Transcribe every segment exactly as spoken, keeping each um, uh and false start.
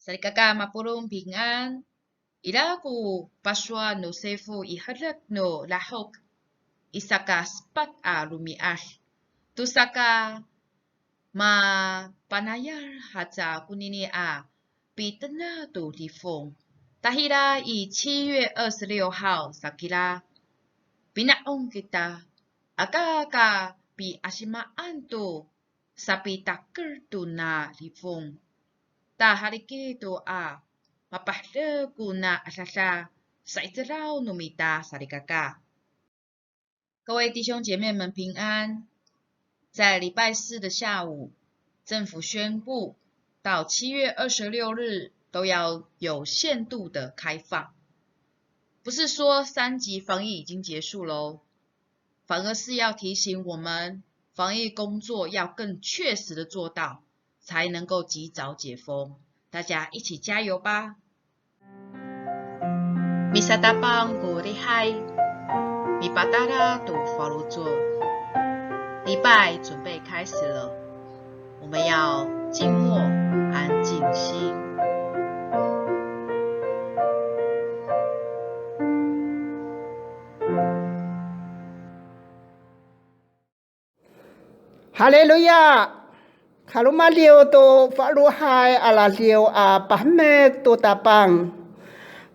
Salikaka mapolong pingan, ira ko pasowal no sifo i herek no lahok i saka sepat a romi'ad to saka mapanayal haca konini a pitena' to lifong. Tahira i 七月二十六号 sakira, pina'on kita, aka ka piasimaan to sapitaker tona lifong. Ta haliki to a mapaherek kona adada sa'icelaw no mita salikaka. 各位弟兄姐妹们平安。在礼拜四的下午，政府宣布到七月二十六日都要有限度的开放。不是说三级防疫已经结束喽，反而是要提醒我们，防疫工作要更确实的做到，才能够及早解封。大家一起加油吧！Misatapang ko lihay, mipatala to faloco'. 礼拜准备开始了，我们要静默，安静心。 Haleluya! Kalomadiw to falohay a radiw a pahemek to Tapang.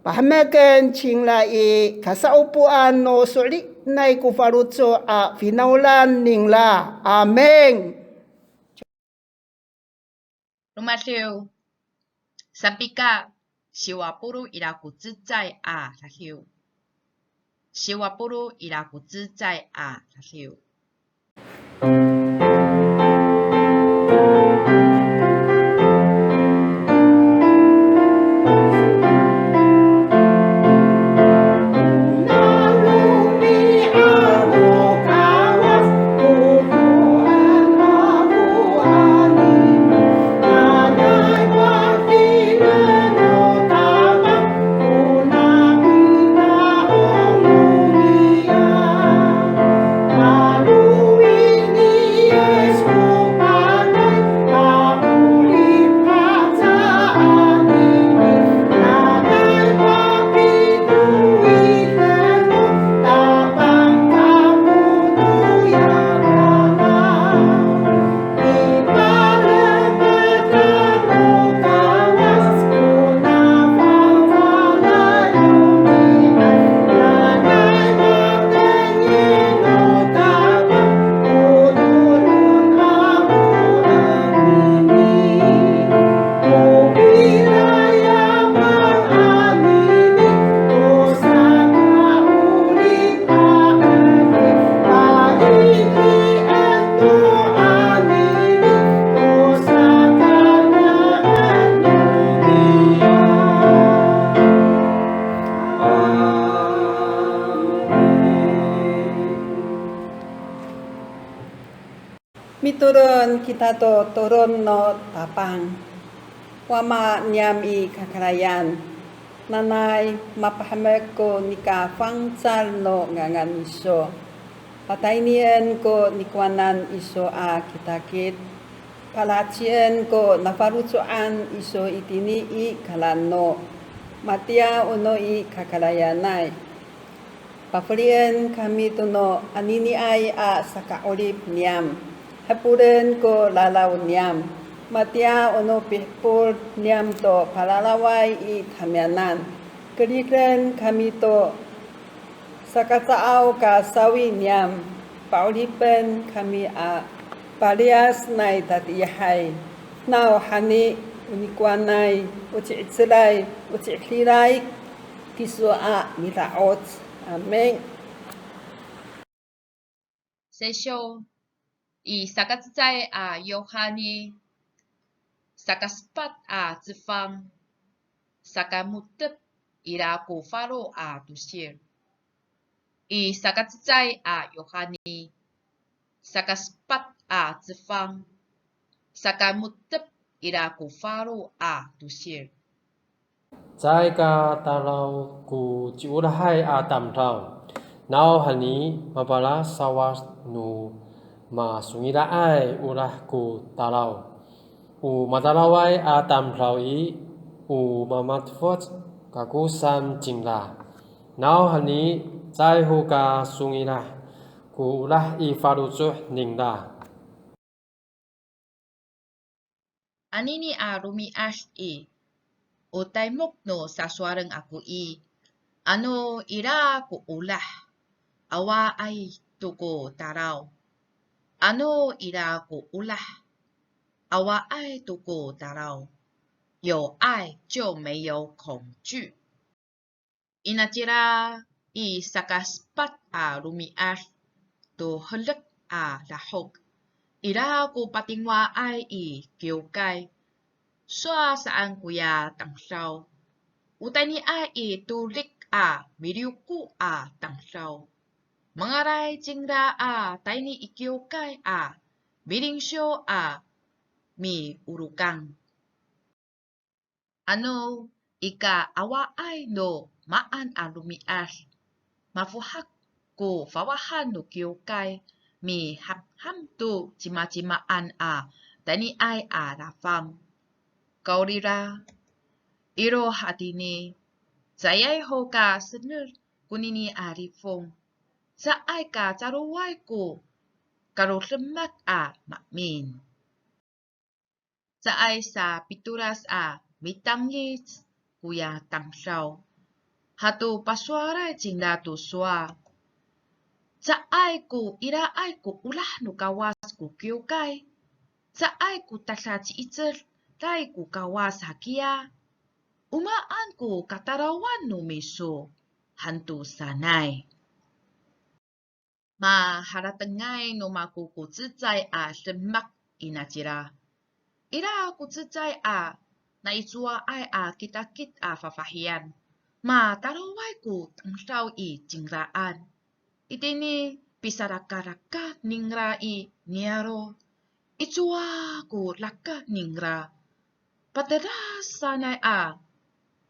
Pahemeken cingra i kasa'opoan no so'elinay ko faloco' a finawlan ningra. Amin. Romadiw, sapika siwa polo' ira ko cecay a radiw. Siwa polo' ira ko cecay a radiw. Mitolon kita to tolon no Tapang. Wama niyam i kakarayan, nanay mapahemek ko nika fangcal no ngangan iso. Pataynien ko nikowanan iso a kitakit. Palacien ko nafaloco'an iso itini i kalano. Matiya o no i kakarayanay. Pafelien kami to no aniniay a saka'orip niyam. Hepolen ko lalaw niyam. Matiya o no pihepol niyam to palalaway i tamiyanan. Keriden kami to sakacaaw ka sawi niyam. Pa'oripen kami a paliyas nai tatiihay. Nawhani o nikowanay, o ci'icelay, o ci'edilay kiso a mida'oc. Amin. Sesyo, i sakacecay a Yohani, sakasepat a cefang, sakamo^tep ira ko falo a tosil. I sakacecay a Yohani, sakasepat a cefang, sakamo^tep ira ko falo a tosil. Caay ka talaw ko ciolahay a tamdaw. Nawhani mapalasawas no masongila'ay olah ko talaw. O matalaway a tamdaw i, O mamatofoc kako saan cingra. Nawhani caay ho ka songila' ko olah i faloco' ningra. Anini a romi'ad i, o taymok no sasowalen ako i, ano ira ko olah, awaay to ko talaw. Ano ira ko olah, awaay to ko talaw. 有爱就没有恐惧。 Inacila i sakasepat a romi'ad to herek a lahok, ira ko patingwaay i kiwkay, sowal saan koya tamdaw. O tayniay i tolik a miliyoko a tamdaw. Mangalay cingra a tayni i kiwkay a milingsiw a mi'orokang. Ano i kaawaay no maan a romi'ad, mafohat ko fawahan no kiwkay mihamham to cimacimaan a tayniay a lafang. Kawrira, iro hatini, caayay ho ka sened konini a lifong, caay ka caloway ko kalodemak a maemin. Caay sapitolas a mitangic koya tamdaw. Hato pasowalay cingra to sowal. Caay ko iraay ko olah no Kawas ko kiwkay. Caay ko tadaci'icelay ko Kawas hakiya. O maan ko katalawan no miso han to sanay. Maharatengay no mako ko cecay a demak inacila. Ira ko cecay a naicowaay a kitakit a fafahiyan, mataloway ko tamdaw i cingraan. Itini pisarakaraka ningra i niyaro', icowa ko raka ningra. Patedas sanay a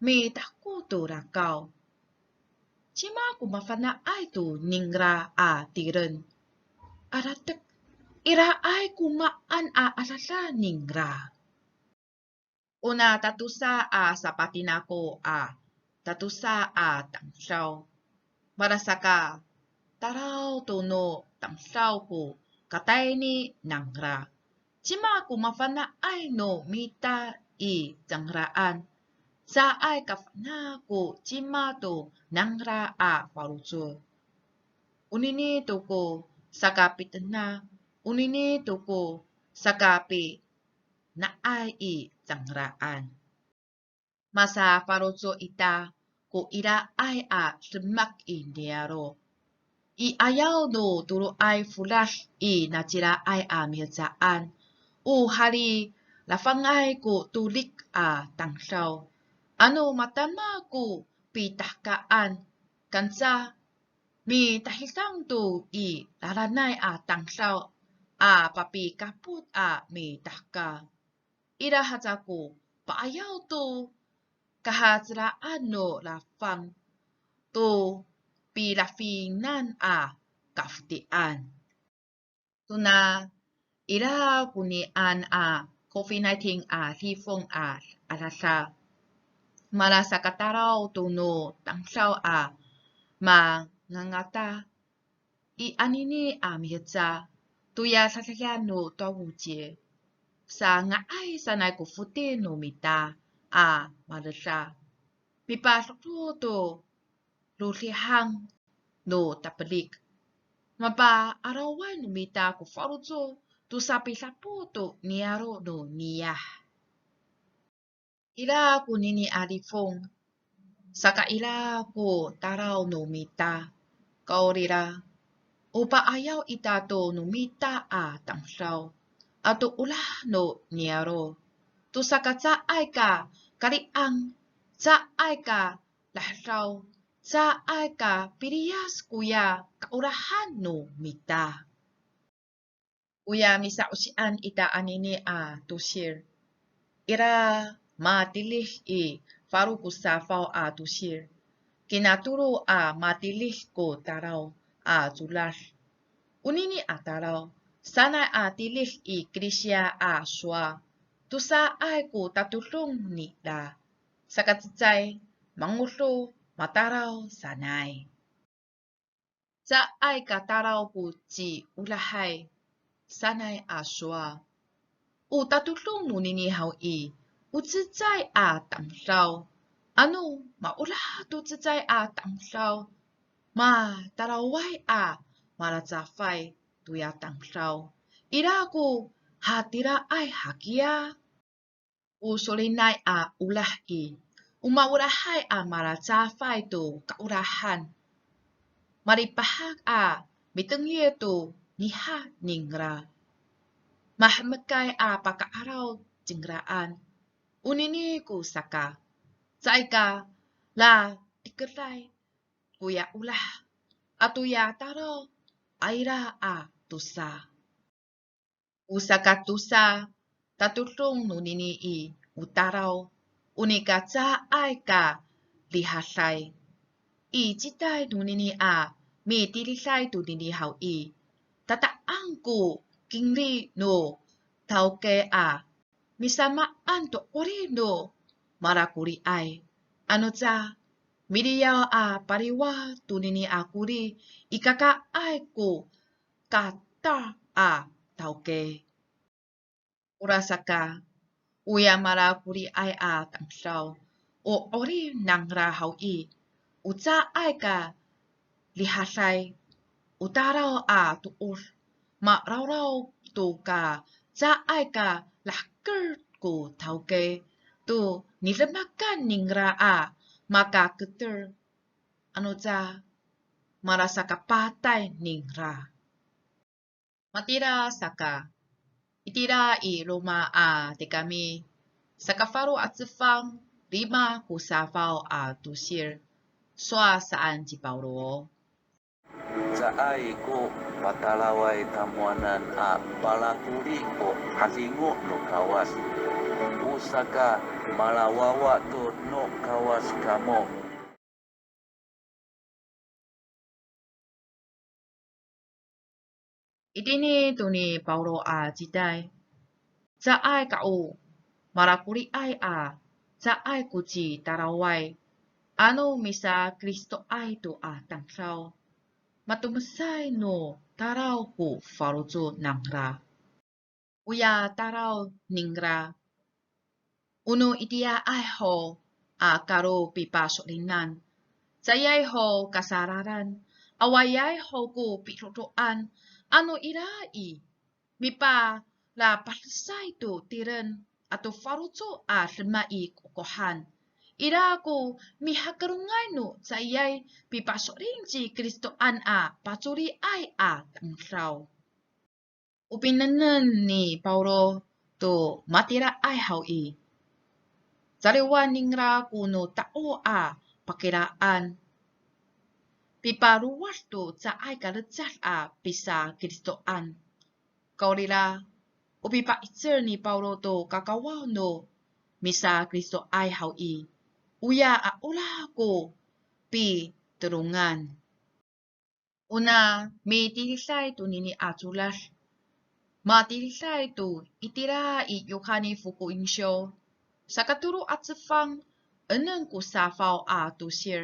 mitahko to rakaw. Cima ko mafana'ay to ningra a tireng? Aratek, iraay ko maan a adada ningra. Ona tatosa a sapatinako a tatosa a tamdaw. Malasaka talaw to no tamdaw ko katayni nangra. Cima ko mafana'ay no mita i cangraan, caay ka fana' ko cima to nangra a faloco'. Onini to ko sakapitena', onini to ko sakapina'ay i cangraan. Masafaloco' ita ko iraay a demak i niyaro'. I ayaw no toloay folad i nacilaay a mihecaan, o halilafangay ko tolik a tamdaw. Ano matama ko pitahkaan, kanca mitahidang to i lalanay a tamdaw a papikapot a mitahka. Ira haca ko pa'ayaw to kahaceraan no lafang to pilafinan a kafoti'an. Tona ira konian a COVID nineteen a lifong a adada, malasakatalaw to no tamdaw a mangangata. I anini a miheca, toya dadayan no 端午节, sanga'ay sanay ko foting no mita a mareda. Mipadodo to lodihang no tapelik. Mapa'arawan no mita ko faloco' to sapidapo to niyaro' no niyah. Ira konini a lifong, saka ira ko talaw no mita, kawrira, o pa'ayaw ita to no mita a tamdaw ato olah no niyaro', to saka caay ka kari'ang, caay ka lahedaw, caay ka piliyas koya kaolahan no mita. Oya misa'osian ita anini a tosil. Ira matilid i falo ko safaw a tosil. Kinatolo a matilid ko talaw a codad. Onini a talaw, sanay a tilid i Kirisiya a sowal. Tosaay ko tatodong nira. Sakacecay, mangodo matalaw sanay. Caay ka talaw ko ciolahay sanay a sowal. O tatodong nonini haw i, o cecay a tamdaw. Ano maolah to cecay a tamdaw, matalaway a malacafay toya tamdaw. Ira ko hatiraay hakiya. O solinay a olah i, o maolahay a malacafay to kaolahan. Malipahak a mitengil to ngiha ningra. Mahemekay a paka'araw cingraan. Onini ko saka, caay ka latikeday koya olah, ato ya talaw, a ira a tosa. O sakatosa tatodong nonini i, o talaw, o nika caay ka rihaday. I citay nonini a mitiliday tonini haw i, tata'ang ko kinli no tawki a misamaan to 'orip no malakoliay. Ano ca miliyaw a paliwal tonini a koli, ikakaay ko katal a tawki. Orasaka, oya malakoliay a tamdaw, o 'orip nangra haw i, o caay ka rihaday, o talaw a tood, marawraw to ka caay ka lahker ko tawki to nidemakan ningra a makaketer, ano ca malasakapatay ningra. Matira saka, itira i Roma a tikami, sakafalo a cefang, lima ko safaw a tosil, sowal saan ci Pawlo. Caay ko patalaway tamowanan a palakoli ko 'adingo no Kawas. O saka malawawa to no Kawas kamo. Itini to ni Pawlo a citay, caay ka o malakoliay a caay ko citalaway, ano misaKristoay to a tamdaw, matomesay no talaw ko faloco' nangra. Oya talaw ningra, o no itiyaay ho a kalopipaso'linan, caayay ho kasalalan, awaayay ho ko pido'edoan, ano ira i, mipalapadesay to tireng ato faloco' a demak i kokohan. Ira ko mihakelongay no caayay pipaso'lin ci Kristoan a pacoliay a tamdaw. O pinengneng ni Pawlo to matiraay haw i, caliwan ningra ko no tao a pakiraan, pipalowad to caay ka lecad a pisaKristoan. Kawrira, o pipa'icel ni Pawlo to kakawaw no misaKristoay haw i, oya a olah ko pitelongan. Ona mitiliday tonini a codad, matiliday to itira i Yohani Fokoinsiw, sakatolo a cefang, enem ko safaw a tosil,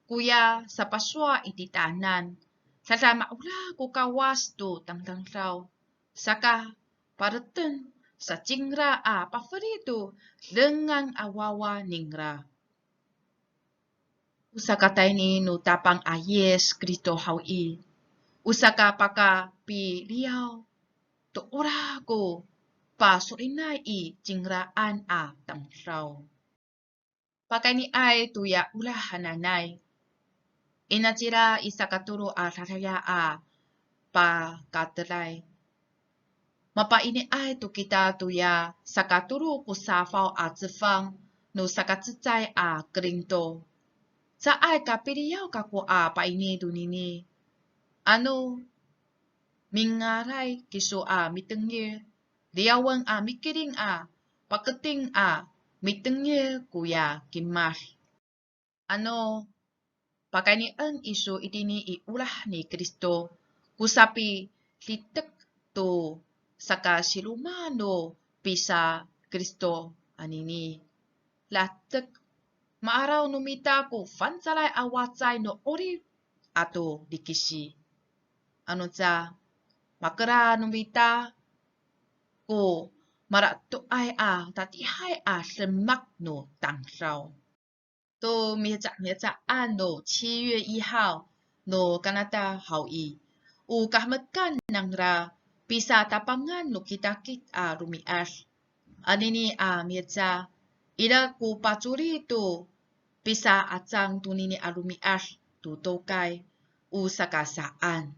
koya sapasowal i titaanan, tada maolah ko Kawas to tamdamdaw, saka paleteng sa cingra a pafeli to dengan a wawa ningra. O sakatayni no Tapang a Yis Kristo haw i, o sakapakapiliyaw to olah ko paso'linay i cingraan a tamdaw. Pakayniay toya olah hananay, inacila i sakatolo a dadaya a pakatelay. Mapainiay to kita toya sakatolo ko safaw a cefang no sakacecay a Korinto. Caay ka piliyaw kako a paini tonini. Ano mingalay kiso a mitengil, liyawen a mikiling a paketing a mitengil koya kimad. Ano pakaynien iso itini i olah ni Kristo ko sapilitek to sakasiroma no pisaKristo anini. Latek ma'araw no mita ko fangcalay a wacay no 'orip ato likisi. Ano ca, makera no mita ko malato'ay a tatiihay a demak no tamdaw. To mihecamihecaan no 七月一号 no Kanada haw i, o kahemekan nangra pisatapangan no kitakit a romi'ad. Anini a miheca, ira ko pacoli to pisa'acang tonini a romi'ad to tokay, o saka saan.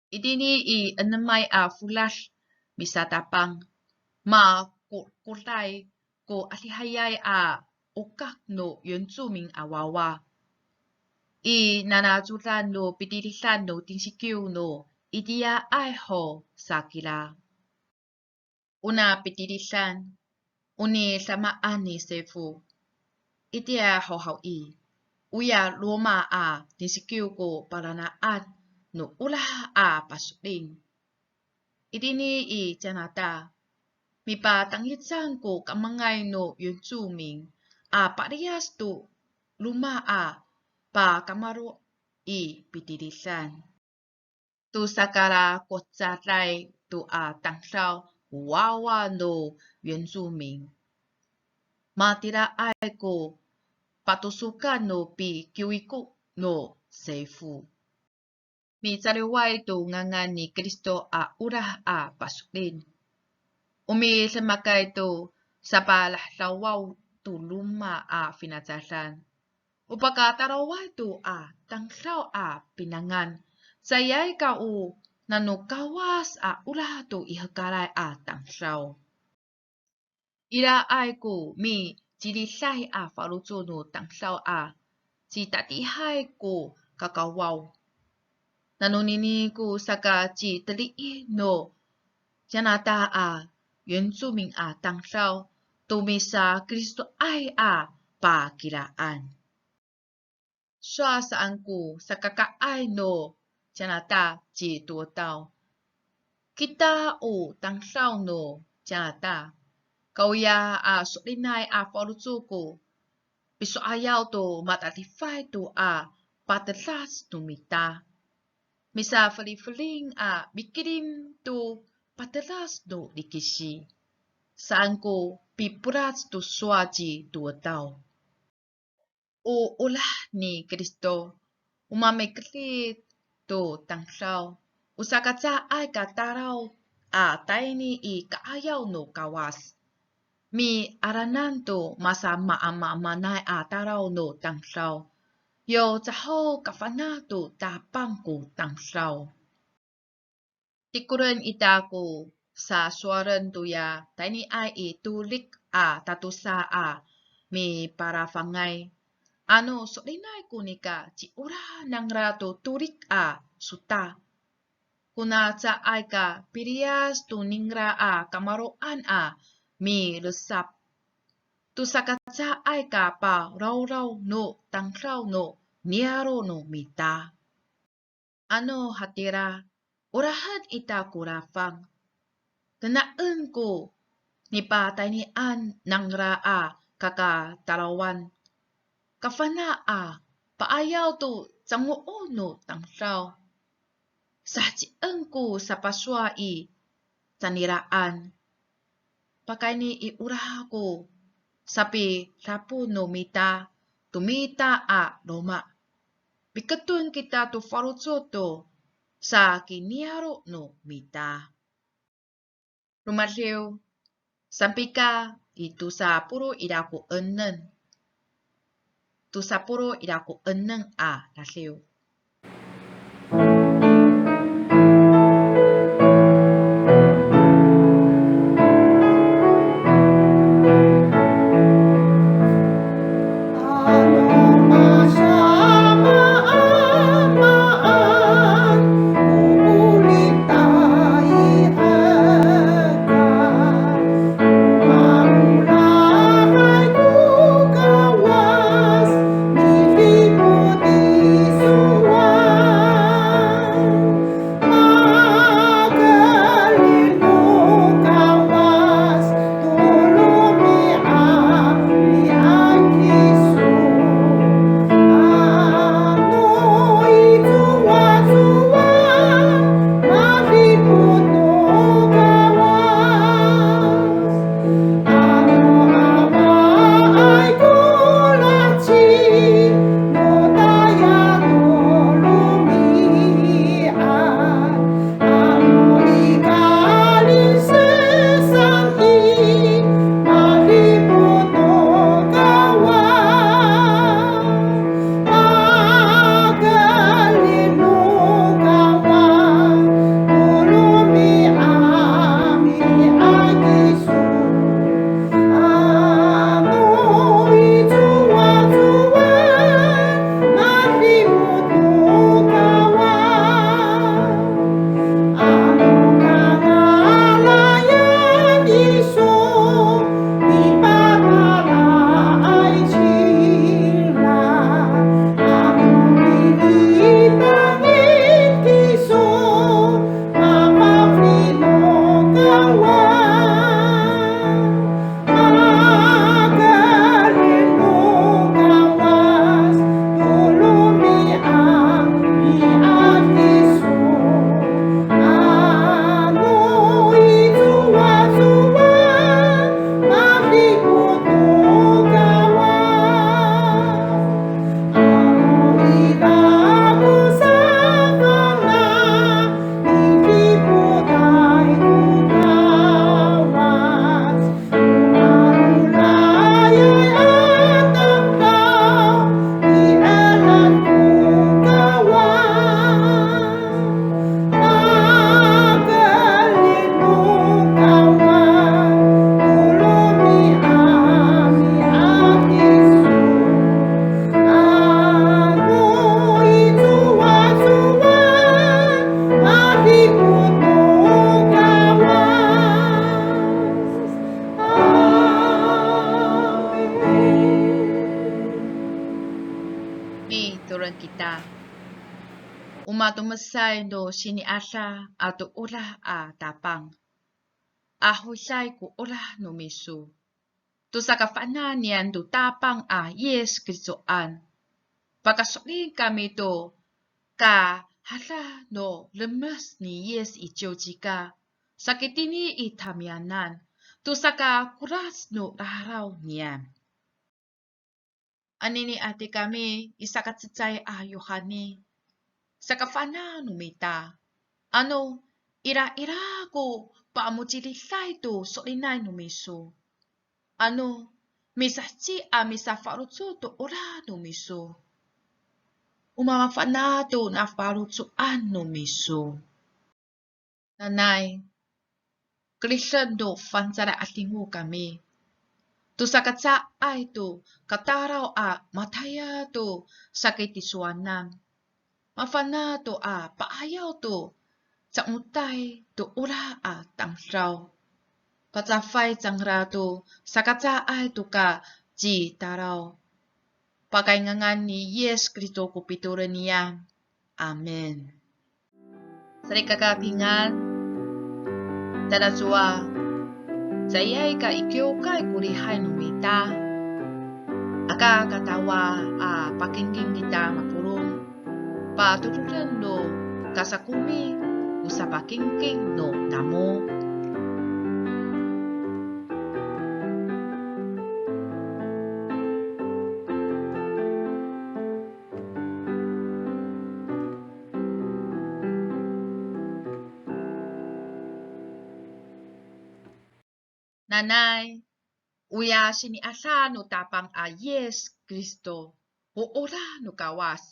Itini i enemay a folad misatapang, makokoday ko adihayay a okak no Yincumin a wawa. I nanacodan no pitilidan no tingsikiw no itiyaay ho sakira. Ona pitilidan, o nidamaan ni Sifo. Itiya ho haw i, oya roma a tingsikiw ko parana'an no olah a pasolin. Itini i Canada, mipatangican ko kamangay no Yincumin a paliyas to roma a pakamaro' i pitilidan. To sakalakocaday to a tamdaw wawa no Yincumin. Matiraay ko patosokan no pikiwiko no Sifo. Micaliway to ngangan ni Kristo a olah a pasolin. O midemakay to sapalahedawaw to roma a finacadan. O pakatalaway to a tamdaw a pinangan, caay ka o nano Kawas a olah to i hekalay a tamdaw. Iraay ko miciliday a faloco' no tamdaw a citatiihay ko kakawaw. Nanonini ko saka citeli'ih no Canada a Yincumin a tamdaw to misaKristoay a pakilaan. Sowal saan ko sakakaay no Canada ci Totaw. Kita o tamdaw no Canada. Kaoya a so'elinay a faloco' ko piso'ayaw to matalifay to a patedas no mita. Misafelifeling a mikilim to patedas no likisi. Saan ko piporac to sowal ci Totaw. O olah ni Kristo, o mamikerid to tamdaw, o saka caay ka talaw a tayni i ka'ayaw no Kawas. Mialanan to masamaamaamaanay a talaw no tamdaw. Yo caho kafana' to Tapang ko tamdaw. Tikolen ita ko sasowalen toya tayniay i Torik a tatosa a mipalafangay. Ano so'elinay ko nika ci'olah nangra to Torik a sota. Kona caay ka piliyas to ningra a kamaro'an a milesap. To saka caay ka palawlaw no tamdaw no niyaro' no mita. Ano hatira, olahen ita ko lafang. Tenaen ko nipataynian nangra a kakatalawan. Kafana' a pa'ayaw to cango'ot no tamdaw. Sahecien ko sapasowal i caniraan. Pakayni i olah ko sapidipot no mita to mita a loma'. Piketon kita to faloco' to sakiniyaro' no mita. Romadiw, sampika i tosa polo' ira ko enem. Tosa polo' ira ko enem a radiw. kita. O matomesay no sini'ada ato olah a Tapang. Ahowiday ko olah no miso to sakafana' niyam to Tapang a Yis Kristoan. Pakaso'elin kami to kahadak no remes ni Yis i ciwcika, sakitini i tamiyanan, to sakakorac no raraw niyam. Anini a tikami i sakacecay a Yohani, sakafana' no mita, ano iraira ko pa'amociliday to so'elinay no miso. Ano misaheci a misafaloco' to olah no miso. O mamafana' to nafaloco'an no miso. Nanay, keriden to fangcalay 'adingo kami to sakacaay to katalaw a matayal to sakitisowanan. Mafana' to a pa'ayaw to cangotay to olah a tamdaw. Pacafay cangra to sakacaay to ka citalaw. Pakay ngangan ni Yis Kristo ko pitolon niyam. Amin. Salikaka pingan, tada cowa caay ka i kiwkay ko lihay no mita. Aka katawal a pakingking kita mapolong, patoroden no kasakomi ko sapakingking no namo. Nanay, oya sini'ada no Tapang a Yis Kristo, o olah no Kawas,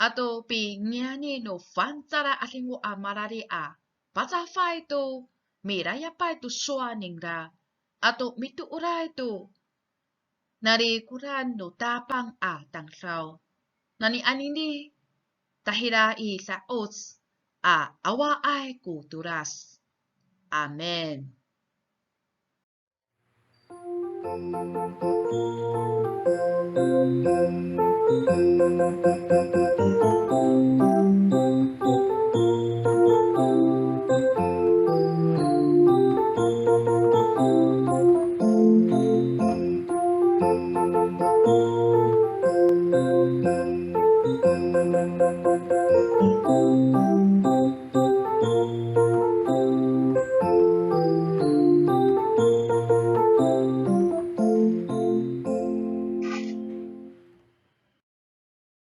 ato piniyani no fangcalay 'adingo a mararid a pacafay to milayapay to sowal ningra, ato mitooray to narikoran no Tapang a tamdaw. Nani anini, tahira i da'oc a awaay ko tolas. Amin.